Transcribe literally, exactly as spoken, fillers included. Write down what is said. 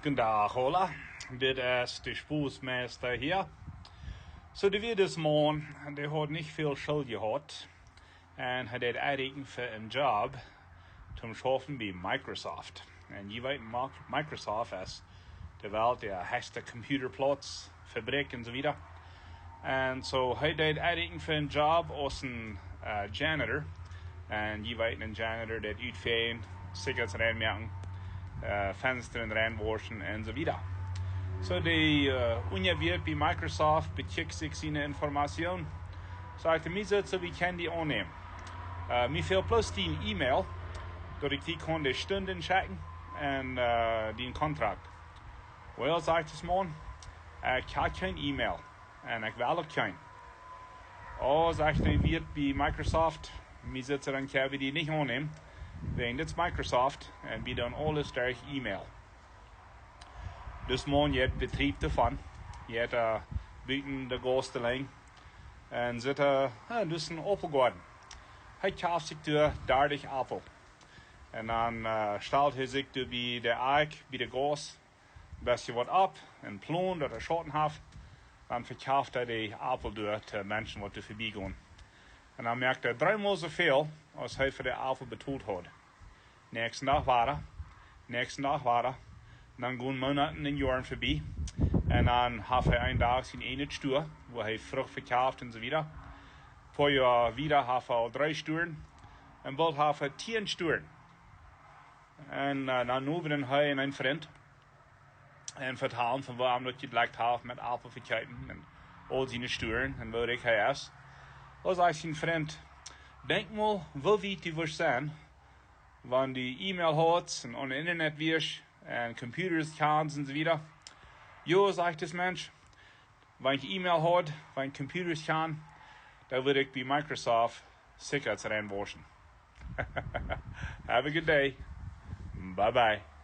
Goondach, hola. Dit es de Spoosmeista hia. Soo, doa wia dis Maun, dee haud nich väl School jehaut. Un hee deed aunrieekjen fa een Job toom schaufen bie Microsoft. Un jie weeten, Microsoft es de Welt de hechste Computerplauz, Fabrikj un soo wieda. Un soo, hee deed aunrieekjen fa een Job aus een janitor. Un jie weeten, een janitor deit utfäajen, Sicherheits reinmoaken, Fenstren reinwauschen un soo wieda. Soo, dee unjawieet bie Microsoft bekjikjt sikj siene Information. Sajcht hee: "Mie sitt soo, wie kjennen die aunnämen. Mie fält bloos dien E-Mail, daut ekj die kaun de Stunden schekjen un dien Kontrakt." "Well," sajcht dis Maun, "ekj hab kjeen E-Mail un ekj well uk kjeen." "Oh," sajcht de Wieet bie Microsoft, "mie sitt soo, dan kjenn wie die nich aunnämen, wäajen dit es Microsoft un wie doonen aules derch E-Mail." Dis Maun jeit betriebt doavon, jeit buten de Gauss delenj un sitt, doa es een Aupelgoaden. Hee kjaft sikj doa dartich Aupel. Un dan stalt hee sikj doa bie de Akj, bie de Gauss, bestje waut opp un plon, daut hee Schauten haft. Dan vekjaft hee de Aupel doa to Menschen, waut doa verbie gonen. Un dan moakt hee dreemol soo väl, aus hee fa de Aupel betolt haud. Näakjsten Dach wada, näakjsten Dach wada. Dan gonen Moonaten un Joaren verbie. Un dan haft hee een Dach sien eejnet Stua, wua hee Frucht vekjaft un soo wieda. Poa Joa wieda haft hee aul dree Stuaren. Un boolt haft hee tieen Stuaren. Un dan nowen hee en een Frint un vetalen von woo am daut jeglekjt haft met Aupel vekjeepen un aul siene Stuaren un woo rikj hee es. Doa sajcht sien Frint: "Denkj mol, woo wiet du wurscht sennen, wan du E-Mail haudst un aun Internet wieescht un Computers kjanst un soo wieda." "Jo," sajcht dis Mensch, "wan ekj E-Mail haud, wan ekj Computers kjand, dan wudd ekj bie Microsoft Sicherheits reinwauschen." Have a good day. Bye bye.